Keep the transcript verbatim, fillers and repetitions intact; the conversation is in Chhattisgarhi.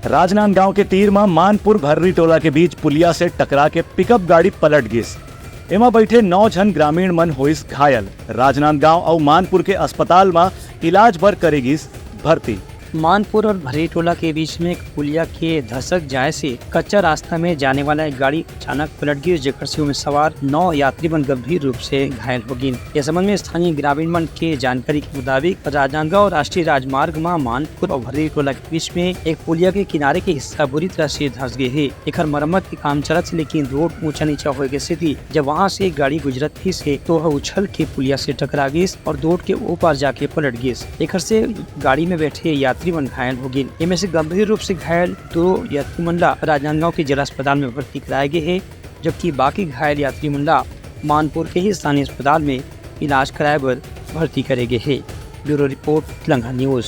राजनांदगांव के तीर म मानपुर भर्री टोला के बीच पुलिया से टकरा के पिकअप गाड़ी पलट गिस। एमा बैठे नौ झन ग्रामीण मन होइस घायल। राजनांदगांव अउ मानपुर के अस्पताल म इलाज बर करे गिस भर्ती। मानपुर और भर्री टोला के बीच में एक पुलिया के धसक जाए से कच्चा रास्ता में जाने वाला एक गाड़ी अचानक पलट गिस, जेकर से ओमे सवार नौ यात्री मन गंभीर रूप से घायल हो गिन। ये संबंध में स्थानीय ग्रामीण मन के जानकारी के मुताबिक, राजनांदगांव राष्ट्रीय राजमार्ग म मानपुर और भर्री टोला के बीच में एक पुलिया के किनारे के हिस्सा बुरी तरह से धंस गे हे। एकर मरम्मत के काम चलत हे, लेकिन रोड ऊंचा नीचा होए के सेती जब वहां से एक गाड़ी गुजरत रहिस हे, तो वह उछल के पुलिया से टकरा गिस और रोड के ओ पार जाके पलट गिस। एकर से गाड़ी में बैठे यात्री मन घायल हो गिन। एमे से गंभीर रूप से घायल दो यात्री मन ला राजनांदगांव के जिला अस्पताल में भर्ती कराए गे हे, जबकि बाकी घायल यात्री मन ला मानपुर के ही स्थानीय अस्पताल में इलाज कराए बर भर्ती करे गे हे। Bureau report, Telangana news.